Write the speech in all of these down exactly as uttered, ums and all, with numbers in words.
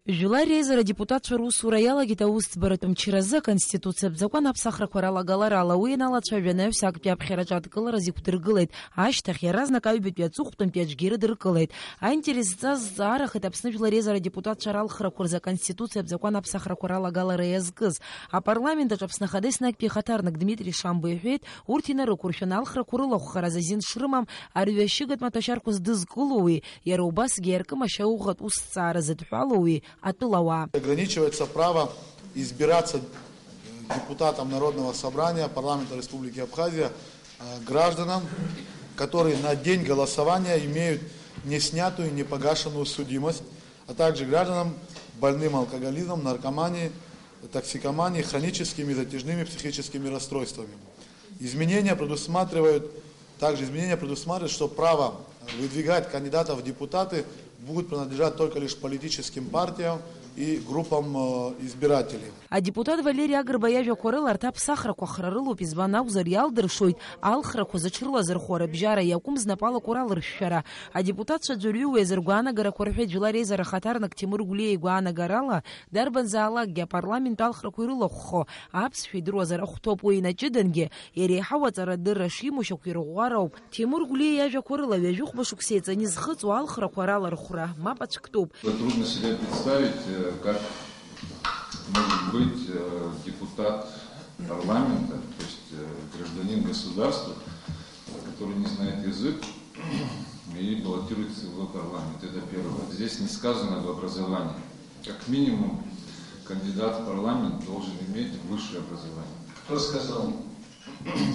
Жәлар реизара адепутатцәа русура иалагеит аусӡбаратә мчразы Аконституциатә закәан аԥсахрақәа ралагаларала. Уи ианалацәажәа анаҩс актәи аԥхьараҿы адкылара зықәдыргылеит. Ашьҭахь иаразнак аҩбатәи аҵыхәтәантәи аҿгьы ирыдыркылеит. Аинтерес зҵаз зҵаарахеит Аԥсны Жәлар реизара адепутатцәа ралхрақәа рзы Аконституциатә закәан аԥсахрақәа ралагалара иазкыз. Апарламент аҿы Аԥсны Ахада еснагьтәи ахаҭарнак Дмитри Шамба иҳәеит, урҭ инарықәыршәаны алхрақәа рылахәхараз азин шрымам, арҩашьыгатә маҭәашьарқәа здызкылоуи, иара убасгьы аиркымашьа ауӷатә усҭҵаара зыдҳәалоуи атәылауаа. Ограничивается право избираться депутатом Народного собрания Парламента Республики Абхазия, э, гражданам, которые на день голосования имеют не снятую, не погашенную судимость, а также гражданам, больным алкоголизмом, наркоманией, токсикоманией, хроническими затяжными психическими расстройствами. Изменения предусматривают, также изменения предусматривают, что право выдвигать кандидатов в депутаты будут принадлежать только лишь политическим партиям и группам, э, избирателей. Адепутат Валери Агрба иажәақәа рыла, арҭ аԥсахрақәа хра рылоуп, избан акәзар, иалдыршоит алхрақәа зыҽрылазырхәо рыбжьара иакәым знапалақәа ралыршәшәара. Адепутатцәа ӡәырҩы уи азы ргәаанагарақәа рҳәеит. Жәлар реизара ахаҭарнак Ҭемыр Гәлиа игәаанагарала, дарбанзаалакгьы апарламент алхрақәа ирылахәхо аԥсшәа идыруазар ахәҭоуп. Уи инаҷыдангьы, иреиҳау аҵарадырра шимоу шьақәирӷәӷәароуп. Ҭемыр Гәлиа иажәақәа рыла, ҩажәи хәба шықәса иаҵаны изхыҵуа алхрақәа ралархәра мап ацәктәуп. Трудно себе представить, э, как может быть, э, депутат парламента, то есть, э, гражданин государства, который не знает язык и баллотируется в парламент. Это первое. Здесь не сказано об образовании. Как минимум, кандидат в парламент должен иметь высшее образование. Кто сказал?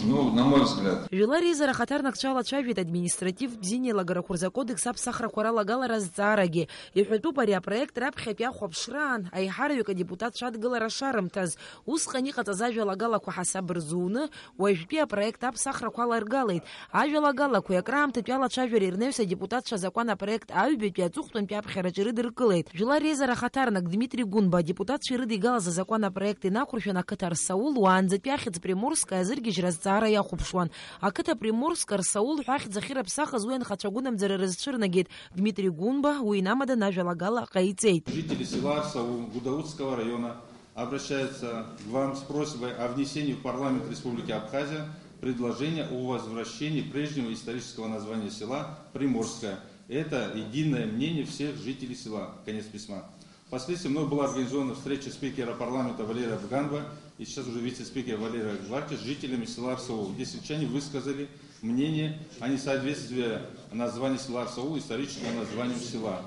Ну, на мой взгляд. Жәлар реизара ахаҭарнакцәа алацәажәеит административтә бзиа еилагарақәа рзы акодекс аԥсахрақәа ралагалара азҵаарагьы. Иҳәатәуп ари апроект раԥхьатәи ахәаԥшраан аиҳараҩык адепутатцәа адгылара шарымҭаз. Усҟан иҟаҵаз ажәалагалақәа ҳасаб рзуны, уажәтәи апроект аԥсахрақәа аларгалеит. Ажәалагалақәеи акраамҭатәи алацәажәареи рнаҩс адепутатцәа азакәан апроект аҩбатәи аҵыхәтәантәи аԥхьараҿы ирыдыркылеит. Жәлар реизара ахаҭарнак Дмитри Гәынба адепутатцәа ирыдигалаз азакәан апроект инақәыршәан ақыҭа Арсаул уаанӡатәи ахьӡ Приморская азыргьежьра азҵаара иахәаԥшуан. Ақыҭа Приморская Арсаул ҳәа ахьӡ ахьырыԥсахыз уи анхацәа агәынамӡара рызцәырнагеит. Дмитри Гәынба уи инамадан ажәалагала ҟаиҵеит. Жители села Арсаул Гудаутского района обращаются к вам с просьбой о внесении в парламент Республики Абхазия предложения о возвращении прежнего исторического названия села Приморское. Это единое мнение всех жителей села. Конец письма. Впоследствии мной была организована встреча спикера парламента Валерия Абганова и сейчас уже вице-спикера Валерия Гварки с жителями села Арсаул, где сельчане высказали мнение о несоответствии названия села Арсаул историческому названию села.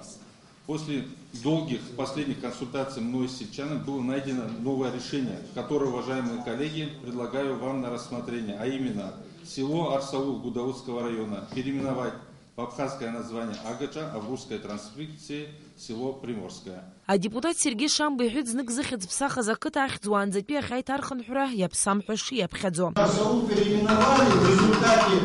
После долгих последних консультаций мной с сельчанами было найдено новое решение, которое, уважаемые коллеги, предлагаю вам на рассмотрение, а именно село Арсаул Гудаутского района переименовать в абхазское название Агача, а в русской транскрипции село Приморское. Адепутат Сергеи Шамба иҳәеит, знык зыхьӡ ԥсахыз ақыҭа ахьӡ уаанӡатәи ахьаиҭархынҳәра иаԥсам ҳәа шиаԥхьаӡо. Арсаул переименовали в результате,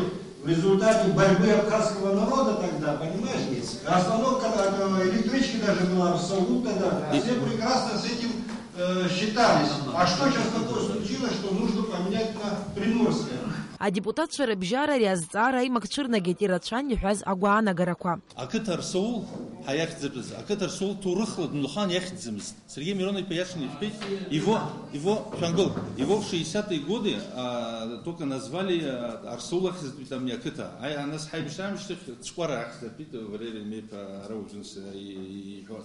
в результате борьбы абхазского народа тогда, понимаешь? Остановка, э, электрички даже была Арсаул тогда. Все прекрасно с этим, э, считались. А что сейчас такое случилось, что нужно поменять на Приморское? Адепутатцәа рыбжьара ари азҵаара аимак цәырнагеит, ирацәан иҳәаз агәаанагарақәа. Ақыҭа Арсаул ҳәа иахьӡатәыз, ақыҭа Арсаул ҭоурыхла Дунхан иахьӡӡамызт. Сергей Миронов иашаны иҳәеит, его, его, шәангыл, его в шестидесятые годы, а, только назвали, а, Арсаул ахьӡатәи там иақыҭа. Ай, а нас ҳаибашьра аамышьҭахь Цәкәара ахьӡатәит, Валерий Меиԥа ара уажәы нас, а, и-, и-, иҳәон.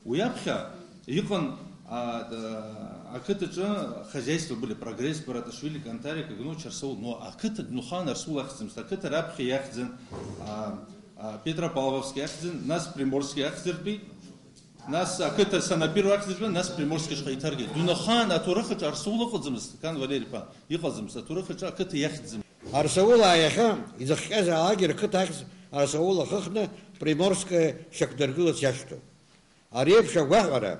Уи аԥхьа иҟан, а, да, ақыҭаҿы хозяйство были, Прогресс, Бараташвили, Кантари, Кагноча, Арсаул. Но ақыҭа Дунхан Арсаул ахьӡымызт, ақыҭа раԥхьа иахьӡын, а, а, Петропавловски ахьӡын, нас Приморски ахьӡыртәит, нас ақыҭа Санапиру ахьӡыртәын, нас Приморски ашҟа иҭаргеит. Дунхан аҭоурых аҿы Арсаул ыҟаӡамызт, Кан Валери-иԥа, иҟаӡамызт, аҭоурых аҿы ақыҭа иахьӡым. Арсаулаа иахьа изыхҟьазаалакгьы рқыҭа ахьӡ Арсаул ахыхны Приморское шьақәдыргыларц иашьҭоуп. Ари еиԥш агәаҳәара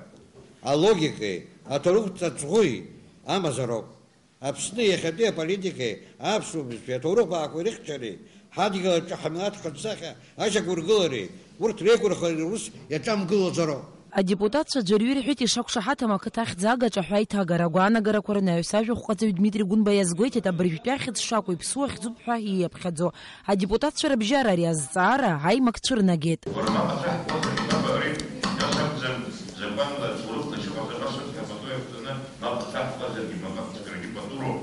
алогикеи аҭоурыхтә ҵаҵӷәеи амазароуп. Аԥсны иахьатәи аполитикеи аԥсуа бызшәеи аҭоурых баақәа ирыхьчареи ҳадгьыл аҿы ҳамилаҭ хынҭсахьа ашьақәыргылареи урҭ реиқәырхареи рус иаҿамгылаӡароуп. Адепутатцәа ӡәырҩы ирҳәеит ишақәшаҳаҭым ақыҭа ахьӡ Агаҿа ҳәа аиҭагарақәа анагарақәа рынаҩс ажәахә ҟаҵаҩ Дмитри Гәынба иазгәеиҭеит, абыржәтәи ахьӡ шакәу иԥсуа хьӡуп ҳәа ииаԥхьаӡо. Адепутатцәа рыбжьара ари азҵаара аимак цәырнагеит. Закәанла аҭоурых лашьыҟаҵаҟа сыԥхьаҟатәи аԥҵаны мап ҭаҳҟазаргьы, мап аԥҵакрагьы патуроуп.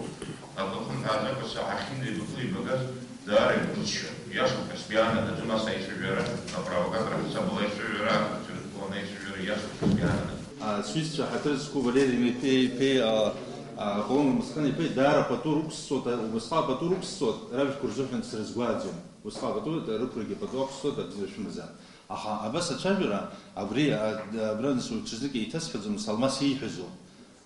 Акы хымҳәааӡакәа саҳахьынӡа игәыԥны ибагаз даара игәыҭшьа. Иашоуп, Каспиан адаҿын ас аицәажәара, апровокатор ҳасабала аицәажәара, аҭырқәланы аицәажәара иашоуп, Каспиан адаҿын. Сҩызцәа ҳаҭыр зқәу Валери Меиԥеи-иԥеи, а, а, Аполлон Мсхан-иԥеи даара пату рықәсҵоит, убасҟак пату рықәсҵоит, ражәқәа рзыҳәан срызгәааӡом. Убасҟак пату, рықәрагьы пату ақәсҵоит, абзиара шәымазаап. Аха абас ацәажәара, абри, а, абра нас уи ҽазнык еиҭасҳәаӡом, Салмас ииҳәазоуп.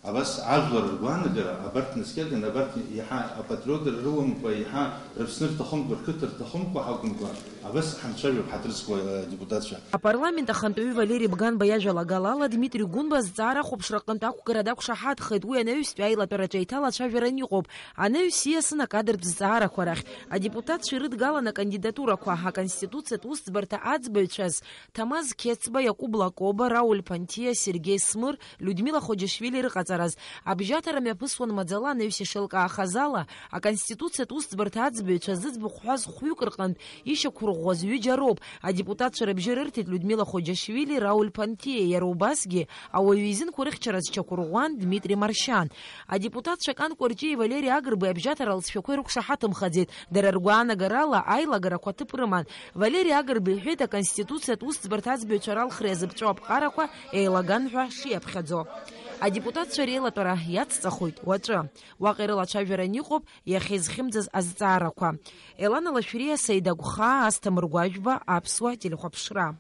Абас ажәлар ргәаанагара, абарҭ наскьаганы, абарҭ иаҳа апатриотра рыламкәа, иаҳа рыԥсны рҭахымкәа, рқыҭа рҭахымкәа ҳакәымкәа, абас ҳанцәажәап ҳаҭыр зқәу, а, адепутатцәа. Апарламент ахантәаҩы Валери Бганба иажәалагалала, Дмитри Гәынба азҵаара ахәаԥшра аҟынтә ақәгара дақәшаҳаҭхеит, уи анаҩстәи аилатәараҿы еиҭалацәажәаран иҟоуп. Анаҩс ииасын акадртә зҵаарақәа рахь. Адепутатцәа ирыдгалан акандидатурақәа, Аконституциатә усӡбарҭа аӡбаҩцәаз, Ҭамаз Қьецба, Иакәыба Лакоба, Рауль Ԥанҭиа, Сергеи Смыр, Людмила Хоџьашвили рыҟаҵараз. Абжьаҭара мҩаԥысуан маӡала, анаҩс ишеилкаахаз ала, Аконституциатә усӡбарҭа аӡбаҩцәа зыӡбахә ҳәаз хәҩык рҟынтә ишьақәырӷәӷәаз ҩыџьа роуп. Адепутатцәа рыбжьы рырҭеит Людмила Хоџьашвили, Рауль Ԥанҭиа, иара убасгьы ауаҩы изинқәа рыхьчара зчақәырӷәӷәан Дмитри Маршьан. Адепутатцәа Канкәа Рҷиеи Валери Агрбеи абжьаҭара алҵшәақәа ирықәшаҳаҭымхаӡеит. Дара ргәаанагарала, аилагарақәа аҭыԥ рыман. Валери Агрба иҳәеит, Аконституциатә усӡбарҭа аӡбаҩцәа ралхреи азыԥҵәо аԥҟарақәа еилаган ҳәа шиаԥхьаӡо. Адепутатцәа реилатәара иацҵахоит уаҵәы. Уаҟа ирылацәажәаран иҟоуп иахьа изхьымӡаз азҵаарақәа. Елана Лашәриа, Саида Гәхаа, Асҭамыр Гәажәба, Аԥсуа телехәаԥшра.